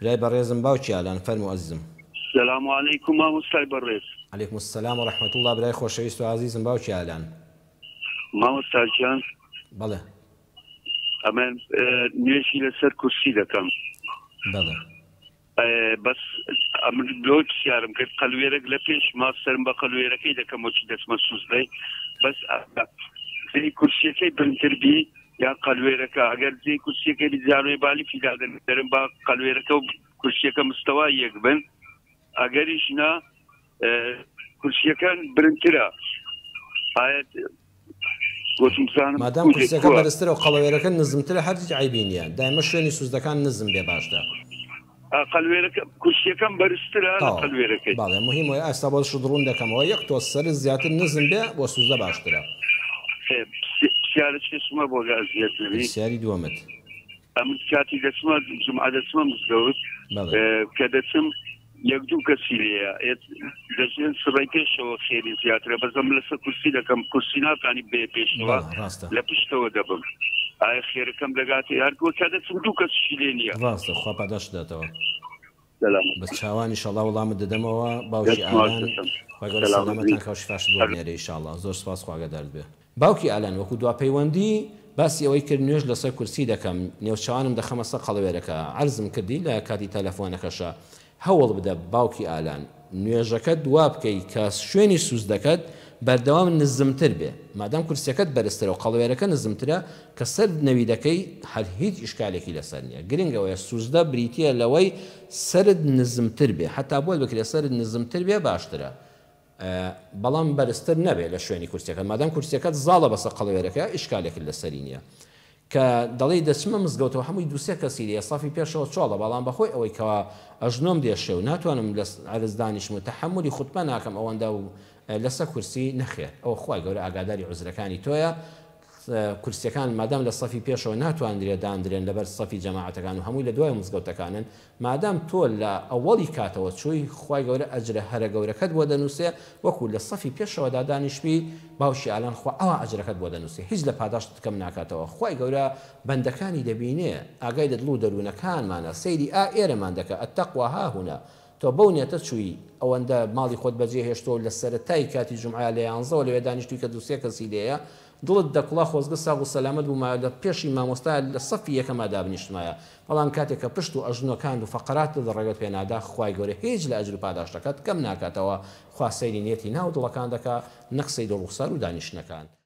برای بەڕێزم باوکی ئالان فەرموو ئەزیزم. سلام علیکم مامۆستای بەڕێز. علیکم السلام و رحمە اللە برای خۆشەویست و ئازیزم باوکی ئالان. مامۆستا گیان. بەڵێ. ئەمن نوێژی لەسەر کورسی دەکەم. بەڵێ. بەس ئەمن لۆ پرسیارم کرد قەلوێرەک لە پێش ما سەرم بە قەلوێرەکەی دەکەم وەکی دەچمە سوزدەی بەس جێی کورسیەکەی بنتر بی یان قەلوێرەکە ئەگەر جێی کورسیەکەی بی جانۆی بالیفی دادەنێرم با قەلوێرەکە و کورسیەکە مستەوای یەک بن ئەگەریش نا کورسیەکان برنترە ئایا گۆتم بزانم مادام کوجێ کورسیەکە کووە. بەرزترە و قەڵەوێرەکە نزمترە هەر هیچ عەیبی نیە دایمە شوێنی سوزدەکان نزم بێ باشترە. قەلوێرەکە کورسیەکەم بەرزترە لە تەواو قەلوێرەکەی. بەڵێ مهم وەیە ئێستا بۆ شت ڕوون دەکەمەوە یەک تۆز سەرت زیاتر نزم بێ بۆ سوزدە باشترە. پرسیارەکێشمە بۆ گە ئەزیەت نەبی. پرسیاری دووەمت. ئەمن کاتی دەچمە جومعە دەچمە مزگەوت بەڵێ. کە دەچم یەک دوو کەسی لێیە ئێت دەژێن سڕەی پێشەوە خێری زیاترە بەس ئەمن لەسەر کورسی دەکەم کورسی ناتانی بێ پێشەوە بەڵێ ڕاستە. لە پشتەوە دەبم ئایا خێرەکەم دەگاتێ هەر گۆ کە دەچم دوو کەسیشی لێ نییە. ڕاستە خوا پاداشت داتەوە. سەلامەت. بە چاوان ئیشەڵا وەڵامت دەدەمەوە باوکی دەست ماچ ئالان دەکەم. خوای گەورە سەلامەت بی. سەلامەتان کا و شیفاشت بۆ بنێرێ ئیشاڵا زۆر سوپاس خوا ئاگادارت بێ. باوکی ئالان وەکو دوا پەیوەندی باسی ئەوەی کرد نوێژ لەسەر کورسی دەکەم نێوچاوانم دەخەمە سەر قەڵەوێرەکە عەرزم کردی لە کاتی تەلەفۆنەکەشا هەوڵ بدە باوکی ئالان نوێژەکەت وا بکەی کە شوێنی سوزدەکەت بەردەوام نزمتر بێ مادام کورسیەکەت بەرزترە و قەڵەوێرەکە نزمترە کە سەر نەوی دەکەی هەر هیچ ئیشکالێکی لەسەر نیە گرنگ ئەوەیە سوزدە بریتیە لەوەی سەرت نزمتر بێ هەتا بۆت بکرێ سەرت نزمتر بێ باشترە بەڵام بەرزتر نەبێ لە شوێنی کورسیەکەت مادام کورسیەکەت زاڵە بەسەر قەڵەوێرەکەیا ئیشکالێکت لەسەری نیە کە دەڵێی دەچمە مزگەوتەوە هەمووی دوو سێ کەسی لێیە سەفی پێشەوە چۆڵە بەڵام بەخۆی ئەوەی کەوا ئەژنۆم دێشێ و ناتوانم لە عەرز دانیشم و تەحەمولی خوتبە ناکەم ئەوەندە و لەسەر کورسی نەخێر ئەوە خوای گەورە ئاگاداری عوزرەکانی تۆیە کورسیەکان مادام لە سەفی پێشەوە ناتواندرێ داندرێن لەبەر سەفی جەماعەتەکان و هەمووی لە دوای مزگەوتەکانن مادام تۆ لە ئەوەڵی کاتەوە چووی خوای گەورە ئەجرە هەرە گەورەکەت بۆ دەنووسێ وەکو لە سەفی پێشەوەدا دانیشبی باوکی ئالان خوا ئەوا ئەجرەکەت بۆ دەنووسێ هیچ لە پاداشتت کەم ناکاتەوە خوای گەورە بەندەکانی دەبینێ ئاگای لە دڵ و دەروونەکانمانە سەیری ئا ئێرەمان دەکا التقوی هاهنا تۆ بەو نیەتە چووی ئەوەندە ماڵی خۆت بەجێ هێشتووە و لە سەرەتای کاتی جومعە لە یانزەوە لەوێ دانیشتووی کە دوو سێ کەسی لێیە دڵت دەکوڵا خۆزگە ساغ و سەلامەت بوومایە لە پێشی مامۆستا لە سەفی یەکەما دابنیشتمایە بەڵام کاتێک کە پشت و ئەژنۆکانت و فەقەراتت ڕێگەت پێ نادا خوای گەورە هیچ لە ئەجر و پاداشتەکەت کەم ناکاتەوە خوا سەیری نیەتی ناو دڵەکان دەکا نەک سەیری ڕوخسار و دانیشتنەکان.